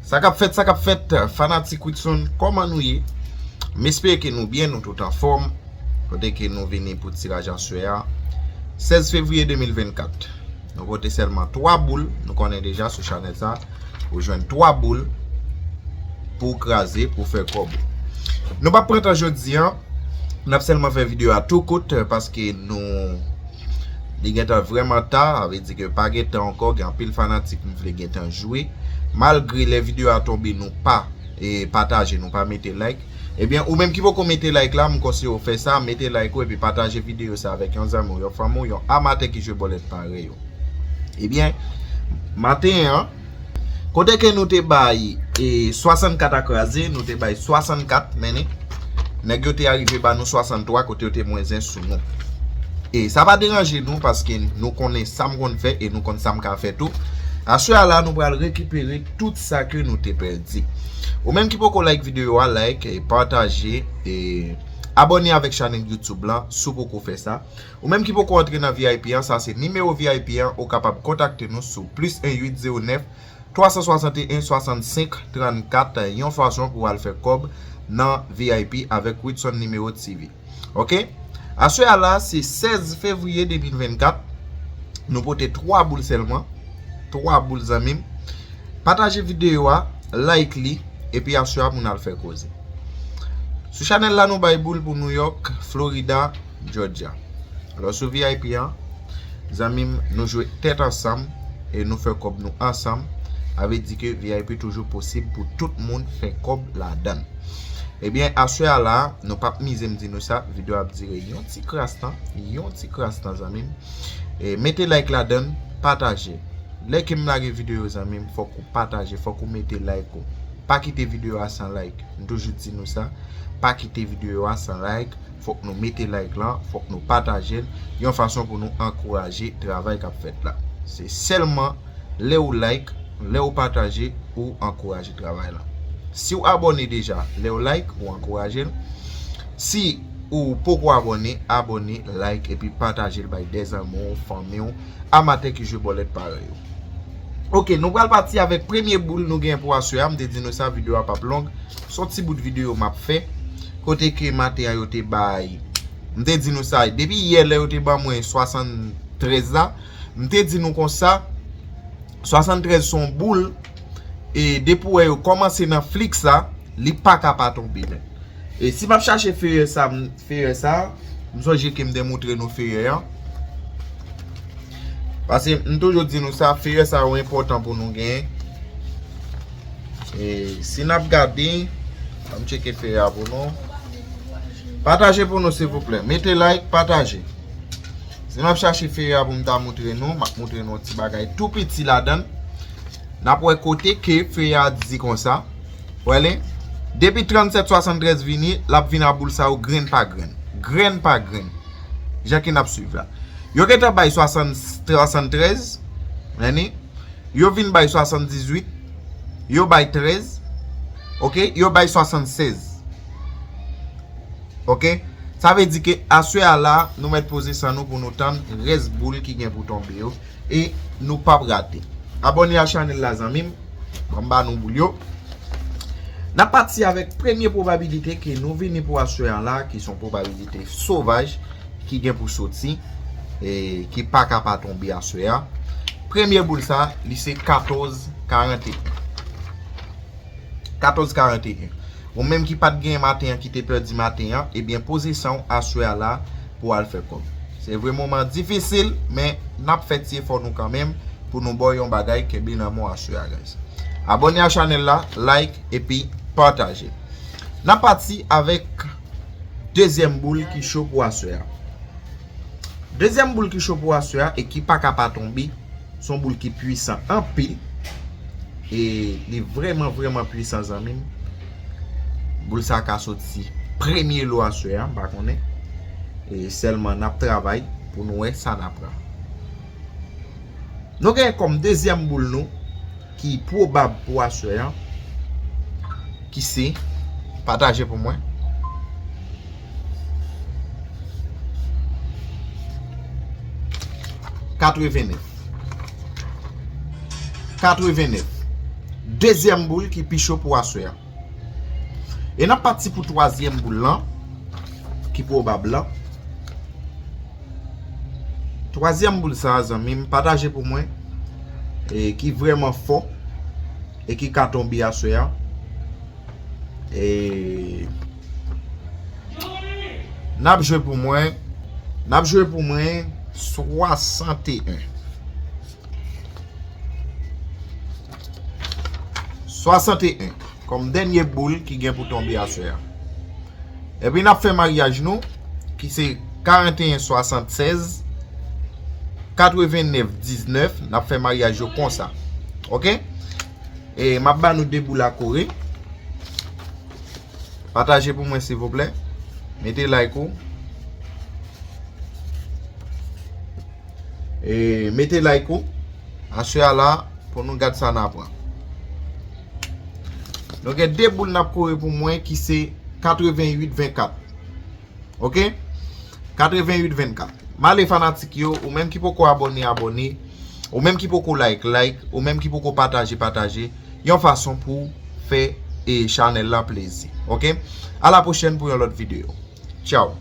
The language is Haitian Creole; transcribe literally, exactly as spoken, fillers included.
Sa k ap fèt, sa k ap fèt, fanatik Witson, kòman nou ye? M espere ke nou byen, nou tout anfòm. Kote ke nou vini pou tiraj aswè a, sèz fevriye de mil vennkat. Nou pote sèlman twa boul, nou konnen deja sou chanèl sa, ou jwenn twa boul pou w kraze, pou w fè kòb. Nou p ap pran tan jodi a, n ap sèlman fè videyo a tou kout, paske nou, li gentan vrèman ta, sa vle di ke pa gen tan ankò, gen anpil fanatik m vle gentan jwe. Malgre lè videyo a tonbe, nou pa, e, pataje, nou pa mete like. Ebyen, ou menm ki poko mete like la, m konseye w fè sa, mete like ou epi pataje videyo sa avèk yon zanmi w, yon fanmi w, yon amatè ki jwe bòlèt parèy ou. Ebyen, maten an, kote ke nou te bay, e, swasannkat a kraze, nou te bay swasannkat, mennen, nèg yo te arive ba nou swasanntwa, kote yo te mwenzen sou nou. E sa pa deranje nou, paske nou konnen sa m konn fè e nou konn sa m ka fè tou. Aswè a la, nou pral rekipere tout sa ke nou te pèdi. Ou menm ki poko like videyo a, like, e pataje, e abòne avèk chanèl YouTube la, si w poko fè sa. Ou menm ki poko antre nan V I P an, sa se nimewo V I P an, ou kapab kontakte nou sou plis en uit zewo nèf, twa san swasanteyen, swasannsenk, trannkat, yon fason pou w al fè kòb nan V I P avèk Witson Nimewo T V. Oke? Aswè a la, se sèz fevriye de mil vennkat. Nou pote twa boul sèlman. Twa boul, zanmi m. Pataje videyo a, like li, epi aswè a pou n al fè koze. Sou chanèl la, nou bay boul pou New York, Florida, Georgia. Alò, sou V I P an, zanmi m, nou jwe tèt ansanm e nou fè kòb nou ansanm. Sa vle di ke V I P toujou posib pou tout moun fè kòb ladan l. Ebyen, aswè a la, nou p ap mize, m di nou sa, videyo ap dire yon ti kras tan, yon ti kras tan, zanmi m. E, mete like ladan l, pataje. Lè ke m lage videyo, zanmi m, fòk ou pataje, fòk ou mete like ou. Pa kite videyo a san like. M toujou di nou sa, pa kite videyo a san like. Fòk nou mete like lan, fòk nou pataje l, yon fason pou nou ankouraje travay k ap fèt la. Se sèlman lè ou like, lè ou pataje, ou ankouraje travay lan. Si w abòne deja, lè w like, ou ankouraje l. Si ou poko abòne, abòne, like, epi pataje l bay de zanmi w, fanmi w, amatè ki jwe bòlèt parèy ou. Oke, nou pral pati avèk premye boul nou gen pou aswè a. M te di nou sa, videyo a p ap long. Se yon ti bout videyo m ap fè. Kote ke maten an yo te bay. M te di nou sa, depi yè lè yo te ban mwen swasanntrèz la, m te di nou konsa, swasanntrèz se yon boul, e depi w wè yo kòmanse nan flik sa, li pa ka pa tonbe, men. E si m ap chache feyè sa, m, feyè sa, m sonje ke m te moutre nou feyè an. Paske m toujou di nou sa, feyè sa yo enpòtan pou nou genyen. E si n ap gade, ann tcheke feyè a pou nou. Pataje pou nou, silvouplè. Mete like, pataje. Si m ap chache feyè a pou m ta moutre nou, m ap moutre nou yon ti bagay tou piti ladan l. N ap wè kote ke feyè a di konsa. Wè li? Depi trannsèt swasanntrèz vini, l ap vin a boul sa yo grenn pa grenn. Grenn pa grenn. Jan ke n ap swiv la. Yo gentan bay swasann, swasanntrèz. Wè ni? Yo vin bay swasanndizuit. Yo bay trèz. Oke? Yo bay swasannsèz. Oke? Sa vle di ke aswè a la, nou mèt poze san nou pou nou tann rès boul ki gen pou tonbe yo. E nou p ap rate. Abòne a chanèl la, zanmi m. Ban m ba nou boul yo. N ap pati avèk premye pwobabilite ke nou vini pou aswè a la, ki se yon pwobabilite sovaj, ki gen pou soti, e ki pa ka pa tonbe aswè a. Premye boul sa, li se katòz karanteyen. Katòz karanteyen. Ou menm ki pa t genyen maten an, ki te pèdi maten an, ebyen, poze san w aswè a la pou w al fè kòb. Se vre, moman difisil, men n ap fè ti efò nou kanmenm pou nou ba w yon bagay, kenbe nan men w aswè a, guys. Abòne a chanèl la, like, epi pataje. N ap pati avèk dezyèm boul ki cho pou aswè a. Dezyèm boul ki cho pou aswè a e ki pa ka pa tonbe, se yon boul ki pwisan anpil. E li vrèman, vrèman pwisan, zanmi m. Boul sa ka soti premye lo aswè a, m pa konnen. E sèlman n ap travay pou nou wè sa n ap pran. Nou gen kòm dezyèm boul nou, ki pwobab pou aswè a, ki se, pataje pou mwen, katrevennèf. Katrevennèf. Dezyèm boul ki pi cho pou aswè a. E n ap pati pou twazyèm boul lan, ki pwobab lan. Twazyèm boul sa a, zanmi m, pataje pou mwen, e ki vrèman fò, e ki ka tonbe aswè a. E n ap jwe pou mwen, n ap jwe pou mwen swasanteyen. Swasanteyen kòm dènye boul ki gen pou tonbe aswè a. Epi n ap fè maryaj nou, ki se karanteyen swasantsèz, katrevennèf diznèf, n ap fè maryaj yo konsa. Oke? E m ap ba nou de boul a kore. Pataje pou mwen, silvouplè. Mete like ou. E mete like ou. Aswè a la, pou nou gad sa n a pran. Nou gen de boul n ap kore pou mwen ki se katreventuit vennkat. Oke? Katreventuit vennkat. M ale fanatik yo, ou menm ki poko abòne, abòne. Ou menm ki poko like, like. Ou menm ki poko pataje, pataje. Yon fason pou fè e chanèl la plezi. Oke? A la pwochèn pou yon lòt videyo. Tchaw.